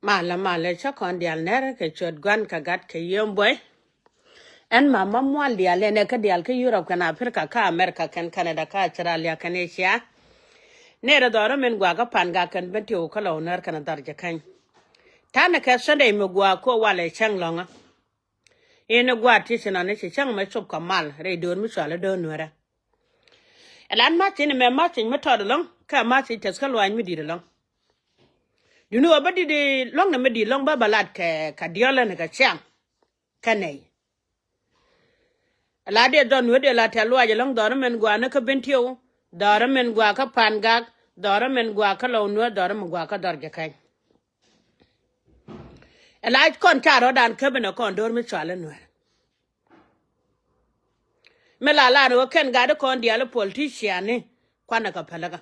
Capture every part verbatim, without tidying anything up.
Malɛ, malɛ, cä kɔn diaal nɛr kɛ ciöt Gua̱n kɛ Gat kɛ Yiëë Buɔy. Ɛn Mama Mual diaal ɛn ɛ kä diaal kä Europe kɛn Africa kä America kɛn Canada kä Australia kɛn Asia. Nɛrɛ dhɔrä min guakä Pangak kɛn Bentiu kä Lɔw Nuɛr kɛn Dhɔr Jɛ Kɛny. Ta̱nɛ kɛ Sunday mi guakä walɛ cäŋ lɔ̱ŋä. Ini gua̱a̱th ti ci nɔni ci cäŋ mɛ cop kɛ mal rɛy döör mi cɔal i̱ döör Nuɛrä. Ɛ lat ma̱th ini mɛ ma̱th in mi tɔt ɛlɔ̱ŋ kɛ ma̱th in tɛth kä luany mi di̱i̱t ɛlɔ̱ŋ. Duŋni ɣöö bä di̱t ɛlɔ̱ŋ ni mi di̱i̱t ɛlɔ̱ŋ bä bä lat kɛ kɛ diɔlä ni kɛ ciaŋ. Kä nɛy. Ɛ lat dee dhɔr Nuɛr dee lat tɛ̈th luaac ɛlɔ̱ŋ dhɔr min gua̱a̱ni kä Bentiu, dhɔr min gua̱a̱ kä Pangak, dhɔr min gua̱a̱ kä Lɔw Nuɛr, dhɔr min gua̱a̱ kä Dhɔr Jɛ Kɛny. Ɛ la kɔn ca rɔ̱dan käp inɛ kɔn döör mi cɔal i̱ Nuɛr. Mi la lar ni ɣöö kɛn gat i̱ kɔn diaal i̱ politician ni kuanɛ kɛ pälikä.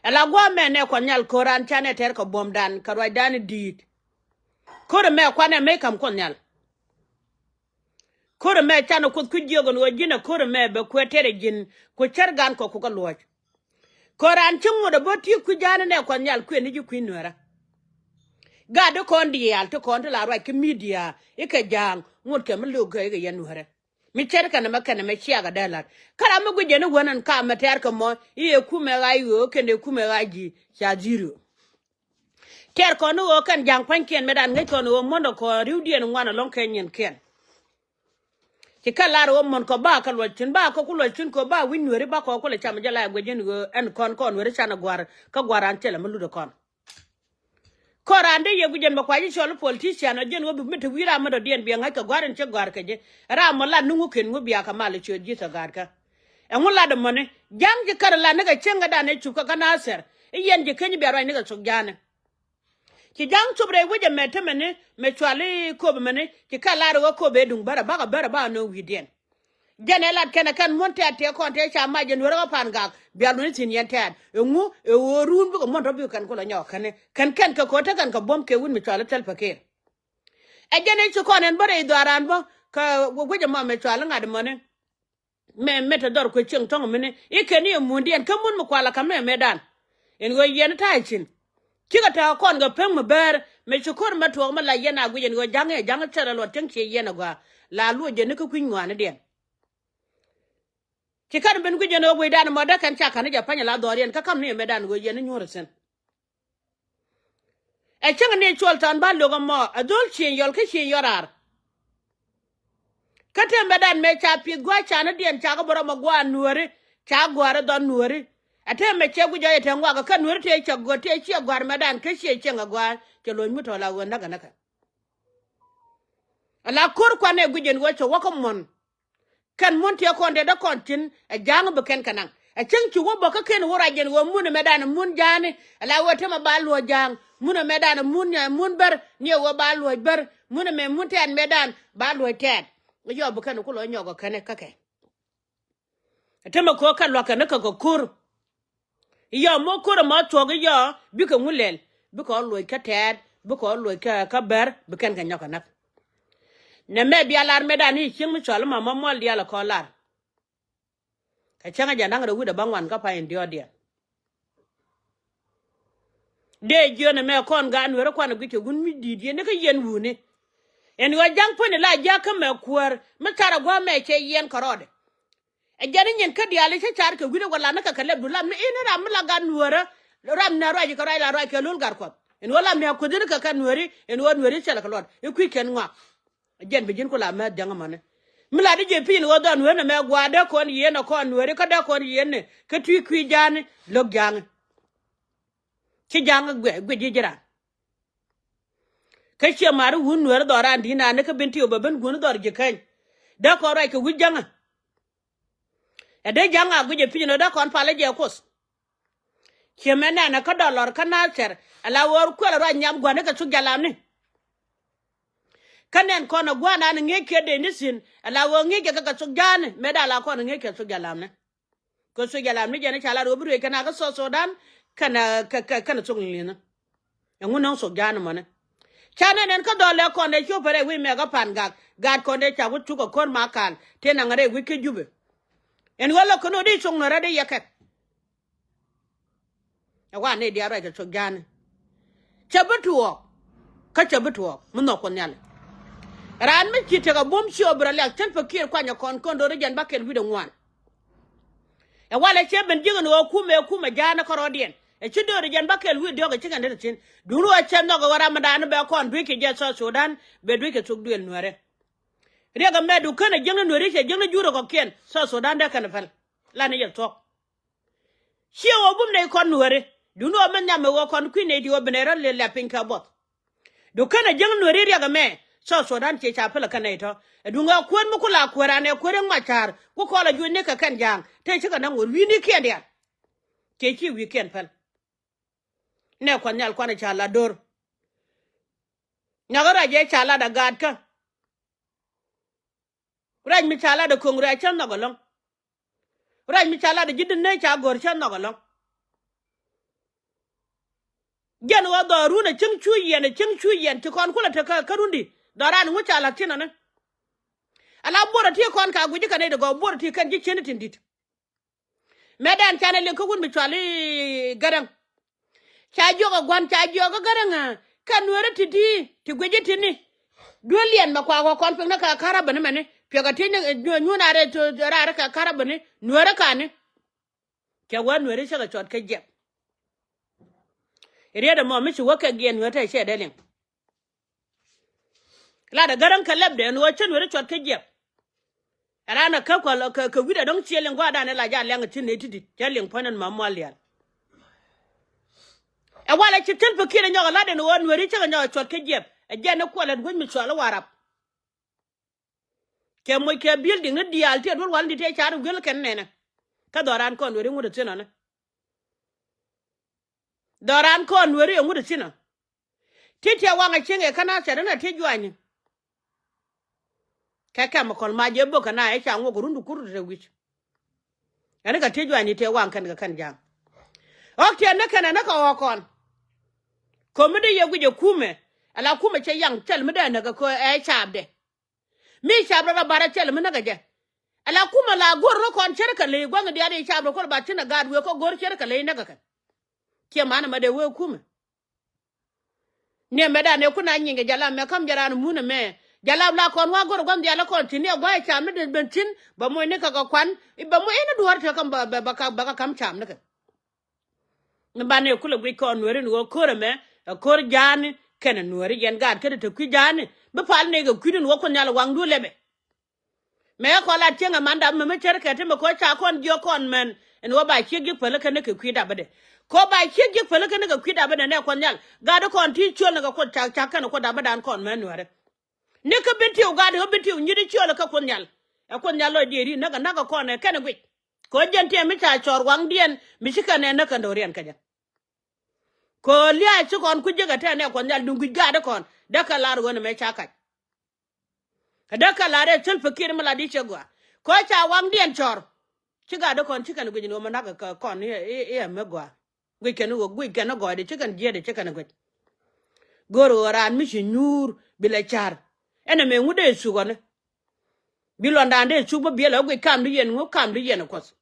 Ɛ la gua̱a̱ mɛ nɛ Kuɔth Nhial ko̱ran canɛ tɛr kɛ buɔ̱mdan kɛ ruacdan i̱ di̱i̱t. Ko̱r ɛmɛ kuanɛ mëë ka̱m Kuɔth Nhial. Ko̱r ɛmɛ canɛ Kuoth ku jiök ɛn ɣöö ji̱n ɛ ko̱r ɛmɛ bɛ kuɛ tɛr ɛ ji̱n ku cär gan kɔ ku kä luɔ̱c. Ko̱ran ci ŋot ɛ bä ti kui̱ ja̱a̱n inɛ Kuɔth Nhial kuëë ni ji̱ kui̱ Nuɛrä. Gat i̱ kɔn diaal ti kɔn ti la ruac kä media i̱ kɛ ja̱a̱ŋ ŋot kɛ mi lo̱k kɛ i̱ kɛ yɛn Nuɛrä. Mi cär kɛn ɛmɛ kɛn ɛmɛ ciakɛ dee la̱t. Kä ram mi guic jɛn i̱ wän ɛn kam mɛ tɛ̈r kɛ mɔ i̱ ɛ kumɛ ɣa̱c ɣöö kɛn ɛ kumɛ ɣa̱c ji̱ ca dhir ɣöö. Tɛ̈r kɔn i̱ ɣöö kɛn ja̱a̱ŋ pua̱nykiɛn mëëdan ŋäc kɔn i̱ ɣöö muɔ̱ndɛ kɔn ri̱wdiɛn ŋuan ɛlɔ̱ŋ kɛ nyiɛnkiɛn. Ci kɛ lar ɣöö muɔ̱n kɔ ba kɛ luɔc thi̱n ba kɔ ku luɔc thi̱n kɔ ba wi̱c Nuɛri ba kɔ ku lɛ cam jɛ la ɛ guic jɛn ɣöö ɛn kɔn kɔn Nuɛri canɛ gua̱r kä gua̱r an thilɛ mi lut ɛ kɔn. Kɔn raan dee yɛ guic jɛn bɛ kuac i̱ cɔl i̱ politician ɔ jɛn ɣöö bi mi te wi̱i̱ ram mi dɔ̱diɛn biɛ ŋa̱c kɛ gua̱r in cɛ gua̱r kɛ jɛ. Ram mɔ lat ni ŋuken ŋu bia kɛ mal i̱ ciöt ji̱th ɛ ga̱a̱t kä. Ɛŋu lat ɛmɔni ja̱ŋ ci kär lat ni kɛ cieŋ kɛ dan ɛ cup kɛ kä Nathɛr i̱ yɛn ji̱ keny bia ruac ni kɛ thok ja̱a̱ni. Ci ja̱ŋ cop rɛy wec ɛmɛ te mɛni mɛ cual i̱ köp ɛmɛni ci kɛ lar i̱ ɣä köp ëë duŋ bärä bakɛ bärä bakɛ nööŋ wi̱i̱diɛn. Jɛn ɛ lat kɛn ɛ kɛn muɔ̱n tɛ̈t tëë kɔn tëë ca mac jɛn Nuɛrä kä Pangak bia luɔ̱ni thi̱n yɛn tɛ̈t. Ɛŋu ɛ ɣöö ruun bikɛ muɔ̱n tɔ̱ bikɛ kɛn kulɛ nyɔk kɛn kɛn kɛn kɛ ko̱ te kɛn kɛ buɔ̱m kɛ wut mi cɔal i̱ Thɛl Pakir. Ɛ jɛn ɛ ci kɔn ɛn bä rɛy dhɔaaran bä kɛ wec ɛmɔ mɛ cɔal i̱ ŋa̱t ɛmɔni. Mɛ mɛ te dhɔr kuec cieŋ tɔ̱ŋ mini i̱ kɛn i̱ ɛ muundiɛn kä mun mi kualɛ kä mɛ mɛ dan. Ɛn ɣöö yɛn ta̱a̱ cin cikɛ ta̱a̱ kɔn kɛ peŋ mi bäär mɛ ci ko̱r mɛ tuɔɔk mi la yɛn a guic ɛn ɣöö ja̱ŋ ɛ ja̱ŋ thilɛ luɔt cieŋ ciɛ yɛn ɛ gɔaa. La luɔc jɛn ni kä kui̱ny ŋuani diɛn. Ci kɛn ben guic ɛn ɣöö guicdan ɛmɔ dee kɛn ca ka̱n i̱ jɛ pa̱ny ɛ la dhɔriɛn kä ka̱m ni ɛmɛ dan ɣöö yɛn i̱ nyuɔ̱r ɛ thi̱n. Ɛ cäŋ ni cuɔl than ba lo̱k ɛmɔ ɛ dho̱l cieŋ yɔl kä cieŋ yɔl raar. Kä tëë mɛtdan mëë ca pi̱th gua̱a̱c ca ni diɛn ca kä bä rɔm ɛ gua̱a̱ Nuääri ca gua̱a̱r ɛ dhɔn Nuääri. Ɛ tëë mɛ cɛ guic jɔc ɛ te ŋuak ɛ kä Nuääri tëë cɛ gua̱a̱r tëë ciɛ gua̱a̱r mɛtdan kä ciɛ cieŋ ɛ gua̱a̱r cɛ lo̱c mi tɔ̱ la ɣöö näk ɛ näk ɛ. Ala ko̱r kuan ɛ guic ɛn ɣöö cɛ wä kä muɔ̱n. Kɛn mun tiɛ kɔn dee dee kɔn tin ɛ ja̱a̱ŋ bi kɛn kɛ naŋ ɛ cäŋ ci wä bä kä ken wä ruac jɛn ɣöö mun ɛmɛ dan ɛ mun ja̱a̱ni. Ala ɣöö temɛ ba luɔ̱c ja̱a̱ŋ mun ɛmɛ dan ɛ mun ɛ mun bär ni ɛ ɣöö ba luɔ̱c bär mun ɛmɛ mun tɛ̈t mɛ dan ba luɔ̱c tɛ̈t. Ɛ yɔ bi kɛn ku lɔ nyɔk ɛ kɛn ɛ kä kɛ. Ɛ temɛ ko̱ kɛ lua̱k kɛn ɛ kä kɛ ko̱r. Yɔ mɔ ko̱r ɛmɔ thuɔ̱k yɔ bikɛ ŋu lɛl bikɛ ɔ luɔc kä tɛɛt bikɛ ɔ luɔc kä kä bɛr bi kɛn kɛ nyɔk kɛ näk. Nɛ mɛ bia lar mɛ dan i̱ cieŋ mi cɔal i̱ ma mɔ muɔl diaal ɛ kɔ lar. Kɛ cäŋ ɛ jɛ naŋ rɛ wi̱dɛ bä ŋuan kä pay in diɔɔdiɛn. Dee jiön ɛmɛ kɔn gaat Nueeri kuan ɛ guic kɛ wun mi di̱i̱t yɛn ni kä yɛn wuni. Ɛn ɣöö ja̱ŋ puɔ̱nyni la jiakä mɛ kuäär mi thar ɛ gua̱a̱ mɛ cɛ yɛn kɛ rɔɔdɛ. Ɛ jɛn i̱ nyin kä diaal i̱ cä car kɛ wi̱n i̱ wä lat ni kɛ kɛ lɛpdu lam ni i̱ ni ram mi la gat Nueerä. Ram ni a ruac kɛ ruac la ruac kɛ lo̱l gat Kuɔth in wä lam ni a kueth ni kɛ kɛ Nueeri in wä Nueeri cɛl kɛ luɔt i̱ kui̱ kɛn ŋɔak. Ɛ jɛn bi ji̱n ku la mɛth ja̱ŋ ɛmɔni mi la di ji̱ pi̱i̱n wä dhɔn Nueeri ni mɛ gua̱a̱ dee kɔn yieen ɛ kɔn Nueeri kä dee kɔn yieen ni kä tui̱ kui̱ ja̱a̱ni lo̱k ja̱a̱ŋi. Ci ja̱a̱ŋi guic ji̱ ji̱ ran. Kä ciɛ mari wun Nueeri dhɔr ran di̱i̱n ran ni kä bin tiw bɛ ben guun dhɔr ji̱ keny. Dee kɔn ruac kɛ wi̱c ja̱ŋä. Ɛ dee ja̱ŋ a guic ɛ pi̱ny nɔ dee kɔn pal ɛ jɛ Kuoth. Ciɛ mɛ nɛnɛ kä dɔlɔr kä Nathɛr ala ɣöör kuɛl ruac nhiam gua̱n ni kɛ thuk jalamni. Kä nɛn kɔn ɛ gua̱n an ŋi̱eec kiɛ dee ni thi̱n ala ɣöör ŋi̱eec kɛ kɛ thuk ja̱a̱ni mëë dal a kɔn ŋi̱eec kɛ thuk jalamni. Kɛ thuk jalamni jɛn i̱ ca lat ɣöö bi ruëëc kɛn a kä South Sudan kɛn kɛ kɛn thuk li̱nhi. Ɛŋu nɔŋ thok ja̱a̱n ɛmɔni. Ca nɛn ɛn kä dhɔl lɛ kɔn dee cop pɛrɛ wi̱i̱ mɛk kä Pangak gaat kɔn dee ca wä cuk ɛ ko̱r ma kal tëë naŋ rɛy wi̱c kä Jubɛ. Ɛn ɣöö lɔ kɛn ɣöö di cok nɔ rɛt i̱ yɛ kɛk. Ɛ wa nɛy diaal ruac kɛ thok ja̱a̱ni. Cɛ bi tuɔɔk Kä cɛ bi tuɔɔk mi nhɔk Kuɔth Nhial. Raan mi ci tekɛ buɔ̱m ci ɣöö bi rɔ liak Salva Kiir kuanyɛ kɔn kɔn do̱ri jɛn bäkɛl wi̱cdɛ ŋuan. Ɛ walɛ cɛ ben ji̱k ɛn ɣöö kumɛ kumɛ ja̱a̱n kärɔɔdiɛn. Ɛ ci do̱ri jɛn bäkɛl wi̱i̱ diɔ̱k ɛ ci kɛn te te thi̱n. Duundɛ ɣöö cɛ nhɔk ɛ ɣöö ram mi da̱a̱n bɛ kɔn dui̱c kɛ jɛ South Sudan bɛ dui̱c kɛ thok duël Nuäärɛ. Riɛk ɛmɛ du kenɛ jiäkni Nuääri cɛ jiäkni jurɛ kɔ̱kiɛn South Sudan dee kɛn päl. Lanɛ yɛ thuɔ̱k. Ciɛ ɣöö bum nɛy kɔn Nuääri. Duundɛ ɣöö min nhiam ɛ ɣöö kɔn kui̱ nɛy ti ɣöö bi nɛy rɔ lɛ lɛp piny kɛ buɔth. Du kenɛ jiäkni Nuääri riɛk ɛmɛ South Sudan ciɛ ca pälɛ kɛn nɛy tɔ̱. Ɛ duundɛ ɣöö kuäär mi ku la kuäär an ɛ kuäär in mac ca̱a̱r ku kɔl ɛ juɔ̱cni kɛ kɛn ja̱a̱ŋ te cikɛ näk ŋot wi̱i̱ni kiɛn diaal. Ciɛ ci wi̱i̱kiɛn päl. Nɛ Kuɔth Nhial kuanɛ ca la do̱r. Nyɔk rɛc ɛ ca lat a gaatkä. Rɛc mi ca lat a ko̱ŋ rɛc cä nhɔk ɛlɔ̱ŋ. Rɛc mi ca lat a ji̱ di̱t nec ca go̱r cä nhɔk ɛlɔ̱ŋ. Jɛn ɣöö dhɔrun a cieŋ cu yɛn a cieŋ cu yɛn ci kɔn kulɛ te kä rundi. Dhɔran ŋu ca la̱t thi̱n ɔni. Ala buɔrä ti kɔn ka guic kɛ nɛy ti gɔw buɔrä ti kɛn ji̱ cien tin di̱t. Mëë dɛn canɛ liŋ kä wut mi cual i̱ Gäräŋ. Ca jiɔk ɛ gua̱n ca jiɔk ɛ Gäräŋ ɛ kɛ Nuäärä ti̱ti̱ ti guic i̱ ti̱ni. Duel liɛn mɛ kuak ɣɔ̱ kɔn piŋ ni kɛ ka̱r abäni mɛni piɛkɛ ti̱ nyuun a rɛy raarä kɛ ka̱r abäni Nuäärä kani. Cɛ wä Nuäärä cä kɛ cuɔt kä jiɛk. Riet ɛmɔ mi ci wä kɛ giɛn Nuäärä tɛ cɛ dee liŋ. Latdɛ Gäräŋ kɛ lɛpdɛ ɛn ɣöö cä Nuäärä cuɔt kä jiɛk. Ɛ raan ɛ kä kual kɛ wi̱cdɛ dɔ̱ŋ ciɛ liŋ gua̱a̱rdan ɛ la ja liɛŋ ɛ ci nɛy ti di̱t cä liŋ puɔ̱nydɛn ma mual diaal. Ɛ walɛ ci Salva Kiir ɛ nyɔk ɛ latdɛ ɛn ɣöö Nuääri cä kɛ nyɔk ɛ cuɔt kä jiɛk ɛ jɛn ɛ kual ɛn guäc mi cual i̱ Warap. Kɛ moc kɛ building ni diaal ti ɛ duel wal ni ti ɛ car i̱ gui̱l kɛn nɛnɛ. Kä dhɔran kɔn Nuääri ŋut ɛ thi̱n ɔni. Dhɔran kɔn Nuääri ɛ ŋut ɛ thi̱n ɔ. Ti tiɛ waŋ a cieŋ ɛ kä na cɛ rin a ti juanyni. Kɛ kɛm kɔl mac jɛ bok kɛ na ɛ ca ŋuɔk run ti kur ti te wi̱c. Ɛn kɛ ti juanyni tëë waŋ kɛn kɛ kɛn ja̱a̱ŋ. Ɣɔ̱k tiɛn ni kɛn ɛ ni kɛ ɣɔ̱k kɔn. Ko̱mi di yɛ guic ɛ kumɛ ala kumɛ cɛ yaŋ cɛl mi dee näk ɛ kɛ ɛ caapdɛ. Mi caap rɔ rɔ barɛ cɛl mi näk ɛ jɛ. Ala kumɛ la go̱r rɔ kɔn cär kɛ ley gua̱th diaal i̱ caap rɔ kɔn ba thi̱n ɛ gaat wëë kä go̱r cär kɛ ley näk ɛ kɛn. Ciɛ man ɛmɛ dee wee kumɛ. Ni ɛmɛ dan ɛ kun a nyieny kɛ jalap mɛ kam jɛ raan mun ɛmɛ. Jalap la kɔn wa go̱r gua̱n dhial ɛ kɔn thi̱n ni ɛ gua̱c ɛ cam ni den ben thi̱n bɛ moc ni kɛ kɛ kuan bɛ moc ɛn ni duɔ̱ɔ̱r te kam bɛ bɛ bɛ ka bɛ ka kam cam ni kɛ. Ni banɛ kulɛ guic kɔn Nuääri ni ɣöö ko̱r ɛmɛ ɛ ko̱r ja̱a̱ni kɛnɛ Nuääri yɛn gaat kädɛ te kui̱ ja̱a̱ni bi pal ni kɛ kui̱ni ni ɣöö Kuoth Nhial ɛ waŋdu lɛpɛ. Mëë kɔn lat cieŋ ɛ man dap mɛmɛ cär kɛ ti mɛ kɔ ca kɔn jiök kɔn mɛn ɛn ɣöö ba ciek ji̱ päl kä ni kɛ kui̱ dapä dɛ. Kɔ ba ciek ji̱ päl kä ni kɛ kui̱ dapä dɛ nɛ Kuɔth Nhial gat kɔn ti ciöl ni kɛ Kuoth cak cak kɛn Kuoth dapä dan kɔn mɛn Nuäärɛ. Ni kä Bentiu gat ɣä Bentiu nyi̱t i̱ ciöl kä Kuoth Nhial. Ɛ Kuoth Nhial lɔcdiɛn ri näk ɛ näk ɛ kɔn ɛ kɛn ɛ guic. Kɔ jɛn tiɛm mi ca cɔr waŋdiɛn mi ci kɛn ɛ näk kɛn do̱riɛn kä jɛ. Kɔ lia̱a̱ ci kɔn ku jek ɛ tɛn ɛ Kuɔth Nhial duŋ guic gat ɛ kɔn dee kɛ lar ɣöö ni mɛ ca kac. Kä dee kɛ la̱r ɛ Salva Kiir mi la di cɛ gɔaa. Kɔ ca waŋdiɛn cɔr. Ci gat dee kɔn ci kɛn guic ni ɣöö mi nak kɛ kɔn i̱ i̱ i̱ ɛmɛ gɔaa. Guic kɛn ɣöö guic kɛn gɔɔydɛ ci kɛn jiɛtdɛ ci kɛn guic. Go̱o̱r ɣöö raan mi ci nyuur bi lɛ ca̱r. Ɛn ɛmɛ ŋut dee thuk ɣɔni. Bi luɔ̱ndan dee thuk bä biɛl ɛ guic kamdu yɛn ŋu kamdu yɛn ɛ Kuɔth.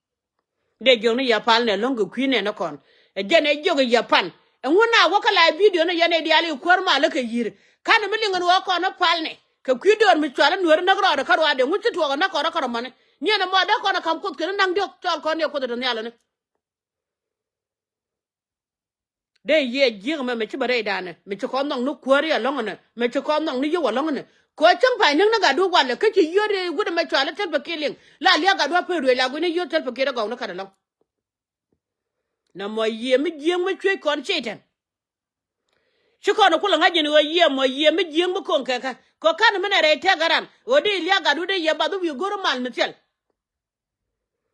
Dee jiök ni yɛ pal nɛ lo̱ŋ kɛ kui̱ nɛn ni kɔn. Ɛ jɛn ɛ jiök yɛ pan. Ɛŋu na wä kä la bidio ni yɛn ɛ diaal i̱ kuäär malä kɛ yi̱r. Ka̱n mi liŋ ɛn ɣöö kɔn ni pal nɛ. Kɛ kui̱ döör mi cual i̱ Nuääri näk rɔɔdɛ kä ruaadɛ ŋu ci tuɔɔk ɛ näk kɔn rɔ kärɔ mäni. Niɛn ɛmɔ dee kɔn ɛ ka̱m Kuoth kɛn naŋ diɔ̱k cɔl kɔn ni ɛ Kuoth ɛ te nhial ɛni. Dee yiëë ji̱eek ɛmɛ mɛ ci bɛ rɛydan ɛ mɛ ci kɔn nhɔk ni kuäär i̱ alɔ̱ŋ ɛnɛ mɛ ci kɔn nhɔk ni yio̱w alɔ̱ŋ ɛnɛ. Kɛ ɣöö cäŋ pay ni̱ŋ ni gatdu walɛ kä ci yio̱w rɛy wut ɛmɛ cual i̱ Tɛlpä Kiir liŋ la liak gatdu a pek ruëëc la gui̱ni yio̱w Tɛlpä Kiir ɛ gɔw ni kät alɔ̱ŋ. Nɔmɔ yiëë mi ji̱eek mi cuec kɔn Cɛytan. Ci kɔn ɛ kulɛ ŋa̱c jɛn ɣöö yiëë mɔ yiëë mi ji̱eek mi ko̱ŋ kɛ kä kɛ ɣöö ka̱n mi nɛ rɛy tɛk ɛ ran ɣöö dee liak gatdu dee yɛ bath i̱ wi̱i̱ go̱r mal mi thil.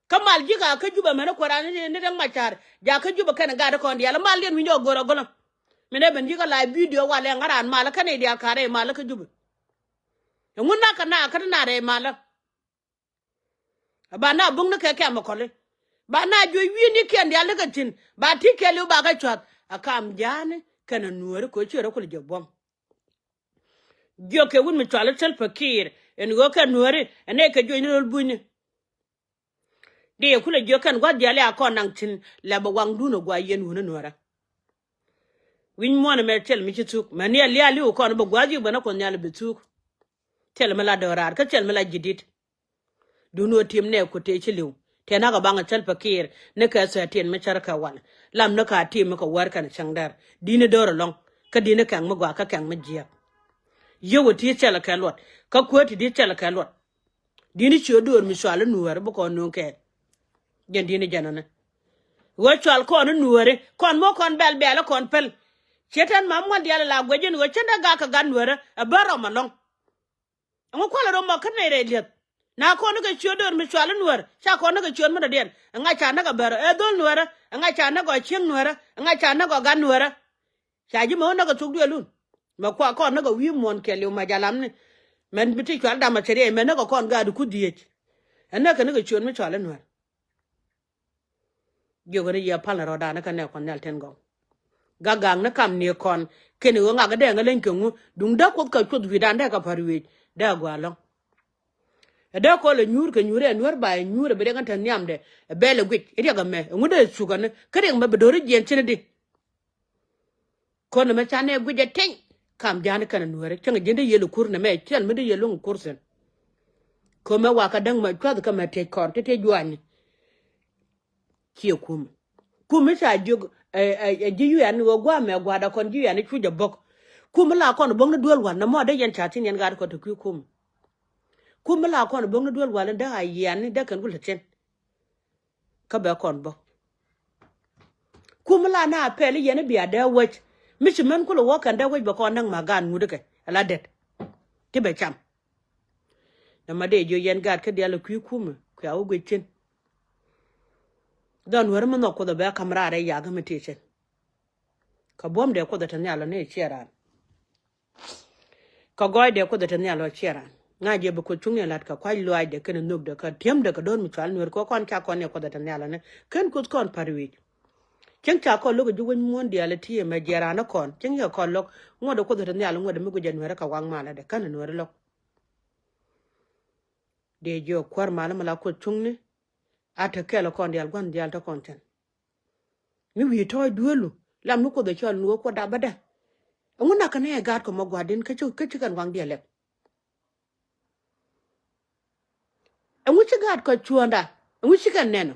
Kä mal ji̱ ka kä Jubɛ mɛn kuäär an ni Riɛk Macar jakä Jubɛ kɛn gat kɔn diaal mal liɛn wi̱ny jɔk go̱r agolä. Min ɛ ben ji̱ kä la bidio walɛ ŋa̱ raan mal kä nɛy diaal ka rɛy mal kä Jubɛ. Ɛŋu nak kä na kä ti na rɛy mal. Ba na buŋ ni kɛ kɛm kɔli ba na juɔc wi̱i̱ni kiɛn diaal ni kɛ thi̱n ba ti kɛɛliw ba kɛ cua̱th a kam ja̱a̱ni kɛn a Nuääri kɛ ɣöö ci rɔ kul jiɛ buɔ̱m. Jiök kɛ wut mi cual i̱ Tɛlpä Kiir ɛn ɣöö kɛ Nuääri ɛn ɛ kɛ juɔc ni ro̱l bunyni. Dee kulɛ jiök kɛn gua̱th diaal i̱ a kɔn naŋ thi̱n lɛ bɛ waŋdun ɛ gua̱a̱ yɛn wuni Nuäärä. Wi̱ny muɔ̱ɔ̱n ɛmɛ thil mi ci thuk. Mɛn ni a liaal i̱ wä kɔn bɛ gua̱a̱th yik bɛ ni Kuoth Nhial bi thuk. Thil mi la dɔ̱raar kä thil mi la ji̱ di̱t. Duŋni ɣöö tim nɛɛku tëë ci li̱w. Tëë nak a baŋ a Salva Kiir ni kɛ thirteen mi cär kɛ wal. Lam ni ka tim mi kɛ wäär kɛn cäŋ dɛr. Di̱t ni do̱r ɛlɔ̱ŋ. Kä di̱t ni kɛŋ mi gɔaa kä kɛŋ mi jiääk. Yio̱w ɛ ti thilɛ kɛ luɔt. Kä kuäär ti di̱t thilɛ kɛ luɔt. Di̱t ni ciö do̱r mi cual i̱ Nuääri bi kɔn nööŋ kɛ. Jɛn di̱t ni jɛn ɔni. Ɣöö cual kɔn i̱ Nuääri kɔn mo̱o̱k kɔn bɛl bɛl i̱ kɔn päl. Ciɛ tɛn mam mual diaal ɛ la guɛc jɛn ɣöö cä dee gak kɛ gat Nuääri ɛ bä rɔm ɛlɔ̱ŋ. Ɛŋu kualɛ rɔm mɔ kä nɛy rɛy li̱eth. Na kɔn ni kɛ ciöt döör mi cual i̱ Nuäär ca kɔn ni kɛ ciöt mi dɔ̱diɛn. Ɛŋa ca näk ɛ bär ɛ dhol Nuäärä. Ɛŋa ca näk ɛ cieŋ Nuäärä. Ɛŋa ca näk ɛ gat Nuäärä. Ca ji̱ mɛ wä näk ɛ thok duëël wun. Mɛ kua kɔn näk ɛ wi̱i̱ muɔ̱ɔ̱n kɛɛliw mɛ jalamni. Mɛn bi ti cual dam ɛ cɛ riɛc mɛ näk ɛ kɔn gaat ku dhieec. Ɛ näk kɛ ni kɛ ciöt mi cual i̱ Nuäär. Jiök ni yɛ pal ni rɔ̱dan kä nɛ Kuɔth Nhial tin gɔw. Gagaak ni kam ni kɔn kɛn ɣöö ŋak dee ŋä leny kɛ ŋu duŋ dee Kuoth kɛ cuoth wi̱i̱dan dee kɛ pa̱r wi̱i̱c dee gɔaa lɔ̱ŋ. Ɛ dee kɔn lɛ nyuur kɛ nyuur ɛ nuäär ba ɛ nyuur ɛ bi dee ŋä te nhiamdɛ ɛ bɛl ɛ guic ɛ riɛk ɛmɛ ɛ ŋu dee cukɛ ni kä riɛk mɛ bi do̱ri jiɛn cin di. Kɔn ɛmɛ ca nɛ guic ɛ teny kam ja̱a̱n kɛn ɛ nuäärä cäŋ ɛ ji̱n dee yɛl ɛ kur nɛmɛ cɛl mi dee yɛl luŋ ɛ kur thi̱n. Kɔn mɛ wakä däŋ mɛ cuath kä mɛ tëc kɔn ti tëc juaani. Ciɛ kum kum mi ca jiök ɛ ji̱ yuɛn ɣöö gua̱a̱ mɛ gua̱a̱da kɔn ji̱ yuɛn i̱ cuc ɛ bäk. Kum mi la kɔn bo̱k ni duel wal nɛ mɔ dee yɛn ca thi̱n yɛn gaat kɔn te kui̱ kum. Kum mi la kɔn bo̱k ni duel wal ni dee a yiɛn ni dee kɛn ku lät thi̱n. Kä bɛ kɔn bä. Kum mi la na pɛl i̱ yɛn i̱ bia dee wäc mi ci män kulɛ wä kɛn dee wäc bɛ kɔn näk ma gaat ŋut ikɛ ala det. Ti bɛ cam. Nɛ ma dee jiö yɛn gaat kä diaal ɛ kui̱ kumɛ kuɛ a wä guic cin. Dhɔn wär mi nhɔk Kuoth ɛ bɛ ka̱m raar ɛ yakä mi ti cin. Kä buɔ̱mdɛ Kuoth ɛ te nhial ɔ ni ɛ ciɛ raan. Kä gɔɔydɛ Kuoth ɛ te nhial ɔ ciɛ raan. Ŋa̱c jɛ bi Kuoth cuŋni ɛ la̱t kɛ kua̱c luaacdɛ kɛnɛ nhökdɛ kä ti̱emdɛ kɛ do̱r mi cual nueer kɛ kɔn ca kɔn ni Kuoth ɛ te nhial ɔ ni kɛn Kuoth kɔn pa̱r wi̱i̱c. Cieŋ ca kɔn lo̱k ɛ ji̱ wec muɔ̱ɔ̱n diaal ɛ ti ɛmɛ jiɛ raan ɛ kɔn cieŋ yɛ kɔn lo̱k ŋuɔ̱t ɛ Kuoth ɛ te nhial ŋuɔ̱t ɛ mi guic ɛ nueer ɛ kɛ waŋ malä dɛ kän ɛ nueer ɛ lo̱k. Dee jiök kuäär malä mi la Kuoth cuŋni. A te kɛl ɛ kɔn diaal gua̱n diaal te kɔn cɛn. Mi wi̱i̱ tɔ̱ɔ̱c duelu lam ni Kuoth ɛ cɔl ni wä Kuoth dap bädä. Ɛŋu nak kɛ nɛ ɛ gaat kɛ mɔ gua̱a̱r din kä ci kä ci kɛn waŋ diɛ lɛp. Ɛŋu ci gaat kɛ cuɔ̱ɔ̱ŋda ɛŋu ci kɛn nɛn ɔ.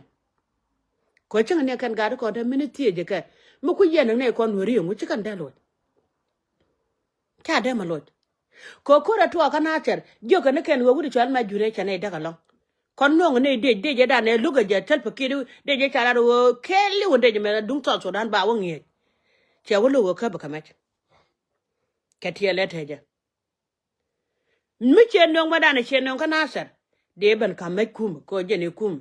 Kɛ cäŋ ni kɛn gaat kɔn te min i̱ thiec ɛ kɛ mi ku yɛn ɛ nɛ kɔn nueri ɛŋu ci kɛn dee loc. Ca dee mɛ loc. Kɛ ko̱r ɛ tuɔɔk kä Nathɛr jiökɛ ni kɛn ɣöö wi̱cdɛ cual mɛ jurɛ cɛ nɛy däk ɛlɔ̱ŋ. Kɔn nuɔ̱ŋ nɛy dec dec ɛ dan ɛ lo̱k ɛ jɛ thil pɛ ki̱t dec ɛ ca lat ɣöö kɛɛliw in dec mɛ duŋ South Sudan ba wä ŋi̱eec. Cɛ wä lo̱k ɣöö käp ɛ kɛ mɛc. Kɛ tiɛɛl ɛ tɛcɛ. Mi ciɛ nöŋ mɛ dan ɛ ciɛ nöŋ kä Nathɛr dee ben ka̱m mɛc kumɛ kɛ ɣöö jɛn ɛ kumɛ.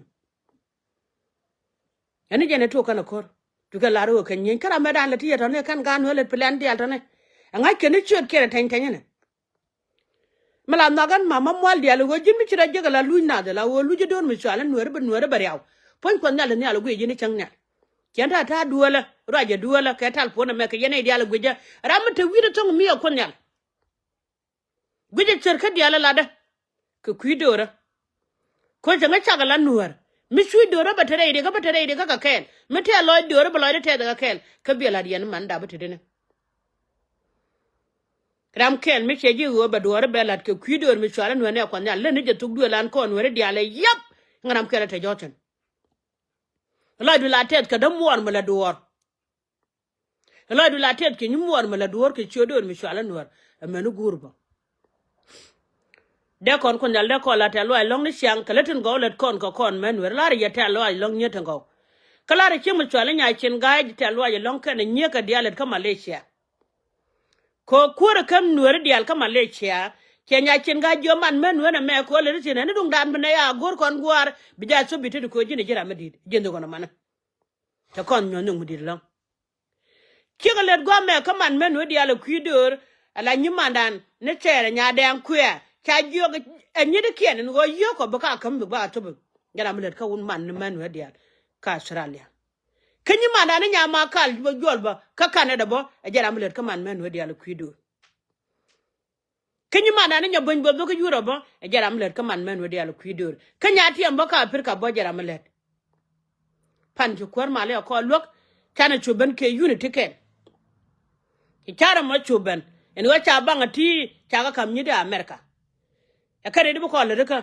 Ɛn ni jɛn ɛ tuɔk kɛn ɛ ko̱r. Tukɛ lar ɣöö kɛ nyieny kä ram mɛ dan lɛ ti yɛ tɔ̱ni kɛn gaan wee lɛ plan diaal tɔ̱ni. Ɛ ŋa̱c kɛn ni ciöt kiɛn ɛ tɛny tɛny ɛnɛ. Mi la nhɔak ɛn ma ma mual diaal ɣöö ji̱n mi ci rɔ jek ɛ la luc nath ɛ la ɣöö luc ɛ do̱r mi cual ɛ nueeri bɛ nueeri bɛ riaw. Puɔ̱ny Kuɔth Nhial ɛ nhial ɛ guic ji̱n ɛ cäŋ nhial. Ciɛn ta̱a̱ ta̱a̱ dueelä ruac ɛ dueelä kɛ tal puɔ̱n ɛmɛ kɛ yɛn ɛ diaal ɛ guic ɛ ram mi te wi̱i̱dɛ tho̱ŋ mi ɛ Kuoth Nhial. Guic ɛ cär kä diaal ɛ latdä. Kɛ kui̱ do̱rä. Ko̱ cɛ ŋä cak ɛ la nuäär mi cuc do̱rä bɛ te rɛy rikä bɛ te rɛy rikä kɛ kɛɛl mi tɛ̈ lɔc do̱rä bɛ lɔcdä tɛth ɛ kɛ kɛɛl kä biɛ la̱t yɛn man dapä tetdä ni. Ram kɛl mi cɛ ji̱ ɣöö bɛ duɔ̱ɔ̱r bɛ la̱t kɛ kui̱ do̱r mi cual in wee nɛ Kuɔth Nhial lät ni jɛ thuk duëël an kɔn wee ri diaal ɛ yap. Ŋä ram kɛl ɛ te jɔ̱ɔ̱cɛn. Lɔcdu la tɛth kɛ dämuɔɔr mi la duɔ̱ɔ̱r. Lɔcdu la tɛth kɛ nyimuɔɔr mi la duɔ̱ɔ̱r kɛ ciö do̱r mi cual in wee ɛ mɛn i̱ guur bä. Dee kɔn Kuoth Nhial dee kɔn la tɛ̈th lɔaac lɔ̱ŋ ni ciaŋ kɛ lät tin gɔw lät kɔn kɛ kɔn mɛn wee lar yɛ tɛ̈th lɔaac lɔ̱ŋ nyiet tin gɔw. Kä lar i̱ cieŋ mi cual i̱ Nyacin Ga̱a̱c tɛ̈th lɔaac lɔ̱ŋ kɛn i̱ nyiek kɛ diaal lät kä Malaysia. Kɛ kuäärä käm nueeri diaal kä Malaysia. Ciɛ Nyacin Ga̱a̱c jiö man män nueeri mɛ kɛ ɣöö lät i̱ thi̱n ɛn i̱ duŋdan bi nɛy a go̱r kɔn gua̱a̱r bi jaath thop bi tetdi kɛ ɣöö ji̱n ɛ ji̱ ram mi di̱i̱t ji̱n dhuk ɛn ɔmanä. Cɛ kɔn nyuɔ̱th ni ŋut di̱t ɛlɔ̱ŋ. Cikɛ lät gua̱a̱ mɛ kä man män nueeri diaal ɛ kui̱ döör. Ala nyimandan ni Tɛɛr ɛ Nyadɛŋ Kuɛɛr ca jiök ɛ nyi̱t i̱ kiɛn ɛn ɣöö yio̱o̱kɔ bi ka käm bi ba thop. Jɛ ram mi lät kä wun man ni män nueeri diaal kä Australia. Kä nyimandan ni nya ma kal bä juɔl bä kä Canada bä ɛ jɛ ram mi lät kä man män nueeri diaal ɛ kui̱ döör. Kä nyimandan ni nya buny bä bä kä Europe bä ɛ jɛ ram mi lät kä man män nueeri diaal ɛ kui̱ döör. Kä nya tiɛm bä kä Africa bä jɛ ram mi lät. Pan ci kuäär mal i̱ ɛ kɔn luäk canɛ cu ben kɛ unity kɛn. I̱ carɛ mɔ cu ben ɛn ɣöö ca baŋ ɛ ti ca kɛ ka̱m nyi̱t ɛ America. Ɛ kɛn i̱ di bi kɔn lät ikä.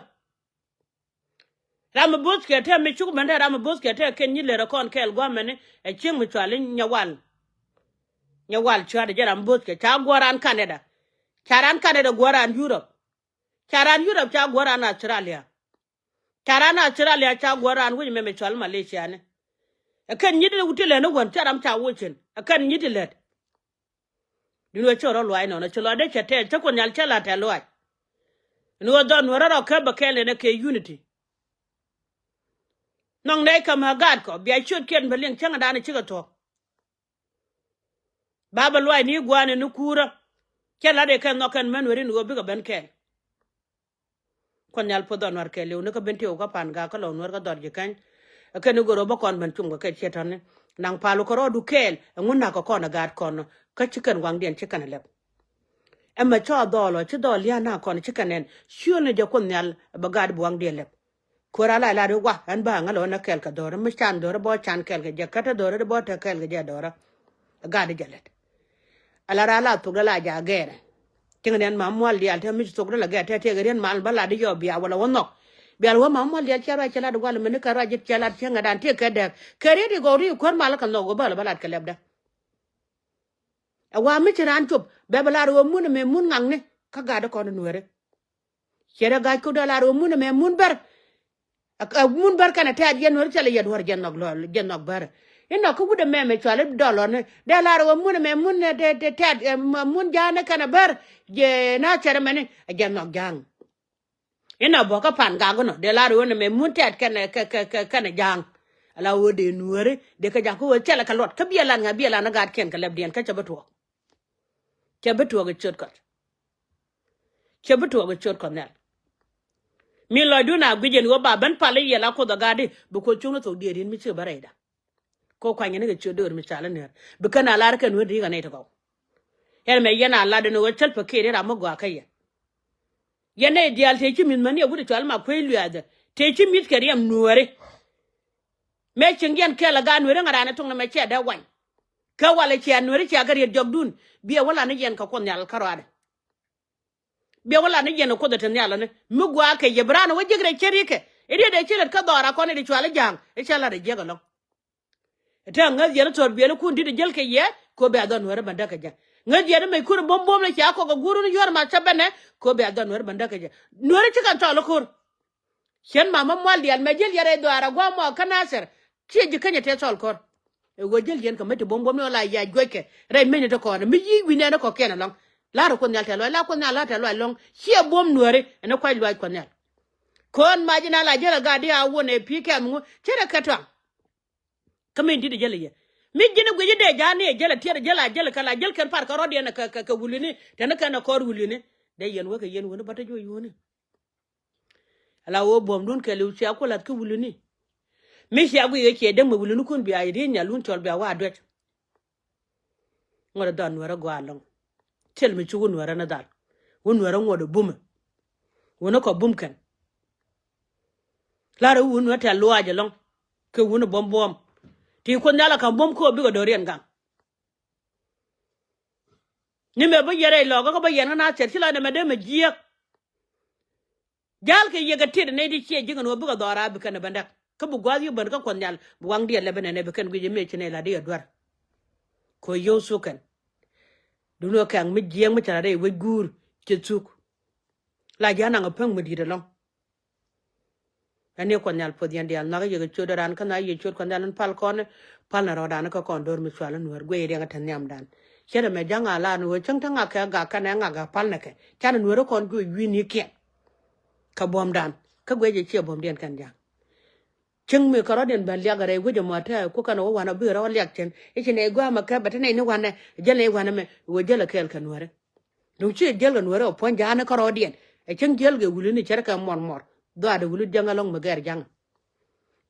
Ram mi bo̱o̱th kiɛ tɛm mi cuk ben tɛ ram mi bo̱o̱th kiɛ tɛ kɛn nyi̱t lät ɛ kɔn kɛɛl gua̱a̱mɛni ɛ cieŋ mi cual i̱ nyɛ wal. Nyɛ wal cua̱t ɛ jɛ ram mi bo̱o̱th kiɛ ca guɔ̱ɔ̱r raan Canada. Ca raan Canada guɔ̱ɔ̱r raan Europe. Ca raan Europe ca guɔ̱ɔ̱r raan Australia. Ca raan Australia ca guɔ̱ɔ̱r raan wec mɛmɛ cual Malaysia ni. Ɛ kɛn nyi̱t ti lät ni wän ca ram ca wocin ɛ kɛn nyi̱t ti lät. Dun wee cä rɔ luac nɔnɔ ci lɔcdɛ cɛ tɛɛl cä Kuoth Nhial cä la tɛɛl luac. Ni wee dhɔn wee rɔ rɔ kä bɛ kɛɛl ɛn ɛ kɛ unity. Nɔŋ nɛy kä mɛ gaat kɔ bia ciöt kiɛn bɛ liŋ cäŋ dan cikɛ thuɔ̱k. Ba bɛ luac ni gua̱a̱n ni kuurä. Cɛ lat ɛ kɛ nhɔk kɛn män weri ni wee bikɛ ben kɛɛl. Kuɔth Nhial puɔth dhɔn nuar kɛɛliw ni kä ben tiw kä pan gak kä lɔ nuar kä dhɔr ji̱ käny. Ɛ kɛn ni goro bä kɔn ben cum kɛ kɛ ciɛ tɔni. Naŋ palu kä rɔɔdu kɛɛl ɛŋu nak kɛ kɔn ɛ gaat kɔn kä ci kɛn waŋdiɛn ci kɛn ɛ lɛp. Ɛmɛ cɔ dhɔl ɔ ci dhɔl lia̱a̱ nak kɔn ci kɛn ɛn ciöl ni jɛ Kuoth Nhial ɛ bɛ gaat bi waŋdiɛn lɛp. Kuäär a lac lat i̱ wa ɛn bä aŋä lɔ ɛn ɛ kɛɛl kɛ dhɔrä mi can dhɔrä bä can kɛɛl kɛ jɛ kä te dhɔrä di bä te kɛɛl kɛ jɛ dhɔrä. Ɛ gaat di jɛ lɛt. Ala raa la thok dee la ja gɛɛrɛ. Cieŋ ni ɛn mam mual diaal te mi ci thok dee la gɛɛr te tiɛk riɛn mal bä lat di yɔ bia wala wä nhɔk. Bial wä mam mual diaal cɛ ruac cɛ lat wal mini kɛ ruac ji̱ cɛ lat cieŋ dan tiɛk kɛ dɛk kɛ riet i̱ gɔw ri kuäär mal kɛ nhɔk wä bä la bä lat kɛ lɛp dɛ. Ɛ wa mi ci raan cop bɛ bɛ lar ɣöö mun ɛmɛ mun ŋakni kä gat di kɔn nueeri. Ciɛ rɛ ga̱a̱c kok dee lar ɣöö mun ɛmɛ mun bär. Ɛ, ɛ, mun bär kɛnɛ tɛ̈t yɛn nueeri thilɛ yɛ duɔ̱r jɛ nhɔk lɔl jɛ nhɔk bär. Inɔ kä wut ɛmɛ mɛ cuali dɔlɔni dee lar ɣöö mun ɛmɛ mun ɛ, tɛ, tɛ, tɛ̈t, ɛ, mun ja̱a̱ni kɛnɛ bär. Jɛ na cɛrɛ mɛni ɛ jɛ nhɔk ja̱a̱ŋ. Inɔ bä kä pan gak inɔ dee lar ɣöö nɛmɛ mun tɛ̈t kɛnɛ kɛ, kɛ, kɛ, kɛnɛ ja̱a̱ŋ. Ala ɣöö dee nueeri dee kɛ ja̱a̱ŋ kä ɣöö thilɛ kɛ luɔt kä biɛ lan ŋa biɛ lan ɛ gaatkiɛn kɛ lɛpdiɛn kä cɛ bi tuɔɔk. Cɛ bi tuɔɔk ɛ ciöt kɔt. Cɛ bi tuɔɔk ɛ ciöt kɔt nhial. Mi lɔcdun a guic ɛn ɣöö ba ben pal i̱ yɛl a Kuoth ɛ gat di bi Kuoth cuŋni thok diet in mi ci bä rɛyda. Ko kuany ni kɛ ciöt döör mi cal i̱ nɛr bi kɛn a lar kɛn wä ri kɛ nɛy ti gɔw. Ɛn mɛ yɛn a lat ɛn ɣöö cäl pä kiɛt i̱ ram mi gɔaa kä yɛn. Yɛn nɛy diaal tëë ci mi̱th mäni ɛ wut ɛ cual ma kuec luɛɛthɛ tëë ci mi̱th kɛ riɛm nueeri. Mëë cieŋ yɛn kɛl ɛ gaat nueeri ŋa̱ raan ɛ tuŋ ni mɛ ciɛ dee wany. Kä walɛ ciɛ nueeri ciɛ kɛ riet jɔkdun. Biɛ wä lan ni yɛn kɛ Kuoth Nhial kä ruaadɛ. Biɛ wä lan ni yɛn ɛ Kuoth ɛ te nhial ɔni mi gua̱a̱ kɛ yɛ bi raan ɛ wä jiäk rɛy cɛ ri̱kɛ. I̱ riet ɛ ci lät kä dhɔra kɔn i̱ di cual i̱ ja̱a̱ŋ i̱ cɛ lat ɛ jiäk ɛlɔ̱ŋ. Ɛ te ŋäth yɛn i̱ thɔr biɛlikun di̱t ɛ jäl kɛ yɛ. Ko bɛ a dhɔn nueeri bändä kɛ jɛ. Ŋäth yɛn i̱ mec kun ɛ buɔ̱m buɔ̱m ni cia kɔk ɛ guur wun yuɔr ma cä bɛnɛ. Ko bɛ a dhɔn nueeri bändä kɛ jɛ. Nueeri ci kɛn thɔɔl ɛ ko̱r. Cien mamä mual diaal mɛ jiäl yɛn rɛy dhɔaar a gua̱a̱ mɔ kä Nathɛr. Ciɛ ji̱ känyɛ tëë thɔl kɔr. Ɛ ɣöö jiäl yɛn kɛ mi ti buɔ̱m buɔ̱m ni ɣöö la yac juɔckɛ rɛy mecni ti kɔn mi yic wi̱nɛ ni kɔ̱kiɛn ɛlɔ̱ŋ. La̱rä Kuoth Nhial tɛ̈th luac la Kuoth Nhial la̱rä tɛ̈th luac lɔ̱ŋ. Ciɛ buɔ̱m nuääri ɛn ɛ kuac luaac Kuɔth Nhial. Ko̱n mac in a la jiäl a gaat di a wun ɛ pi̱i̱ kɛm ŋu ce̱t ɛ kɛ tuaŋ. Kä min di̱t ɛ jäl ɛ yɛ mi ji̱n ɛ guic i̱ dee ja̱a̱n ni ɛ jäl ɛ tiɛt ɛ jäl a jäl ɛ kɛ la jäl kɛn par kɛ rɔ̱diɛn ɛ kɛ kɛ wulini. Tɛn ɛ kɛn ɛ kɔr wulini dee yɛn wek ɛ yɛn wuni bä te juɔc wuni. Ala ɣöö buɔ̱mdun kɛɛliw cia ku la̱th kä wuluni. Mi cia guic ɣä ciɛ däŋ mɛ wuluni kun bia ri̱i̱ny nyal wun cɔl bia wa duec. Ŋuɔ̱t ɛ dhɔn nuɛrä gɔaa lɔ̱ŋ. Thil mi ci wun nuɛrä ni dhal wun nuɛrä ŋuɔ̱t ɛ bumɛ. Wun ɛ kɔ bum kɛn. La̱rä wun nuɛrä tɛ̈th luaac ɛlɔ̱ŋ. Kɛ wun ɛ buɔ̱m buɔ̱m ti Kuoth Nhial ɛ ka̱m buɔ̱m ko̱o̱p bikɛ do̱riɛn gaŋ. Ni mɛ bä yɛn rɛy lɔkä kä bä yɛn kä na thɛr ci la nɛmɛ dee mɛ jiääk. Ja̱l kɛ yɛ kɛ tit nɛy ti ciɛ ji̱ kɛn ɣöö bikɛ dhɔra bi kɛn ɛ bändäk kä bi gua̱a̱th yi bän kä Kuɔth Nhial bi waŋdiɛn lɛ bi nɛnɛ bi kɛn guic ɛmɛ ci nɛy la di ɛ duer. Kɛ ɣöö yio̱w thuk kɛn. Duundɛ kɛ̈ŋ mi jiääk mi ca la rɛy wec guur ci thuk. La ji̱ anaŋ ɛ päŋ mi di̱i̱t ɛlɔ̱ŋ. Ɛn ni Kuɔth Nhial puɔth yɛn diaal nhɔakä yɛ kɛ ciötdä raan kä na yɛ ciöt Kuɔth Nhial in pal kɔn. Pal ni rɔɔdan kä kɔn do̱r mi cual in nuäär guic riɛŋ ɛ te nhiamdan. Ce̱t ɛmɛ ja̱ŋ a la ni ɣöö cäŋ te ŋak kɛ gak kɛnɛ ŋak a pal ni kɛ canɛ nuäär kɔn guic wi̱i̱ ni kiɛn. Kɛ buɔ̱mdan kä guic ɛ ciɛ buɔ̱mdiɛn kɛn ja̱ŋ. Cäŋ mi kɛ rɔ̱diɛn ben liak rɛy wec ɛmɔ te ku kɛn ɣöö wanɛ bi rɔ̱ liak cɛn i̱ ci nɛy gua̱a̱mɛ kɛ bɛ te nɛy ni wanɛ jäl nɛy wanɛ mɛ ɣöö jäl ɛ kɛɛl kɛ nuäärɛ. Duŋ ci jiäl kɛ nuäärä ɛ puɔ̱ny ja̱a̱ni kärɔɔdiɛn ɛ cäŋ jiäl kɛ wulini cärɛ kɛ muɔr muɔr. Dhuaadɛ wuli ja̱ŋ ɛlɔ̱ŋ mi gɛr ja̱ŋ.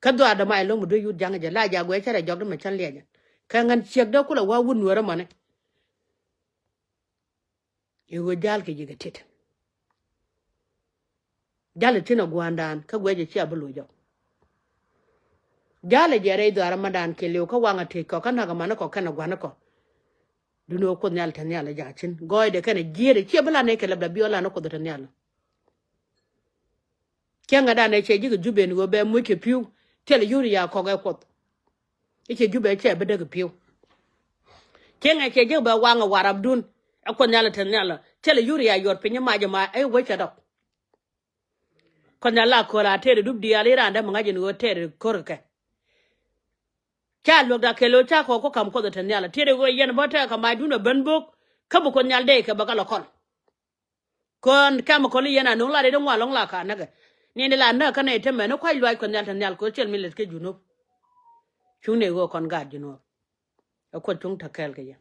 Kä dhuaadɛ mac ɛlɔ̱ŋ mi duec yut ja̱ŋ jɛ la ja̱ guɛ cärɛ jɔkdä mi cän liɛcɛ. Kɛ ŋän ciɛkdä kulɛ wa wut nuäärä mɔni. I̱ ɣöö ja̱l kɛ ji̱ kɛ tit. Ja̱l i̱ tin ɛ gua̱a̱ndan kä guɛc ɛ cia bi loc jɔk. Ja̱l ɛ jɛ rɛy dhuaar ɛmɛdan kɛ liw kä waŋ ɛ tëc kɔ kä na̱k ɛmani kɔ kɛn ɛ gua̱ni kɔ. Duŋni ɣöö Kuoth Nhial te nhial ɛ ja̱ cin gɔɔydɛ kɛnɛ jiɛɛr ɛ ciɛ bi lan ɛ kɛ lɛpdɛ bi ɣä lan ɛ Kuoth te nhial. Cäŋɛ danɛ cɛ ji̱ kɛ Jubɛ ni ɣöö bɛ muc kɛ pi̱w. Thilɛ yuri ya kɔk ɛ Kuoth. I̱ cɛ Jubɛ cɛ bi däk kɛ pi̱w. Cäŋɛ cɛ ji̱ kɛ bɛ waŋ ɛ warapdun. Ɛ Kuoth Nhial te nhial ɔ thilɛ yuri ya yuɔr piny i̱ mac ɛ ma ɛ wec cɛ dɔk. Kuoth Nhial la köl a tëëd dup diaal i̱ raan däm ŋa̱c in ɣöö tëëd ko̱r kɛ. Ca luäk da kɛl ɣöö ca kɔk kä ka̱m Kuoth ɛ te nhial ɔ tëëd ɣöö yɛn bä tɛk kɛ macdun ɛ ben bök. Kä bi Kuoth Nhial dee kɛ bä kä lɔ kɔl. Kɔn kɛm kɔn i̱ yɛn a no̱o̱ŋ la rɛy di ŋuan lɔ̱ŋ la ka näkɛ. Niɛn di la näk kä nɛy te mɛn i̱ kuac luaac Kuɔth Nhial te nhial kɛ ɣöö cɛl mi lät kä Junub. Cuŋ nɛy ɣöö kɔn gaat Junub. Ɛ Kuoth cuŋ te kɛɛl kɛ yɛ.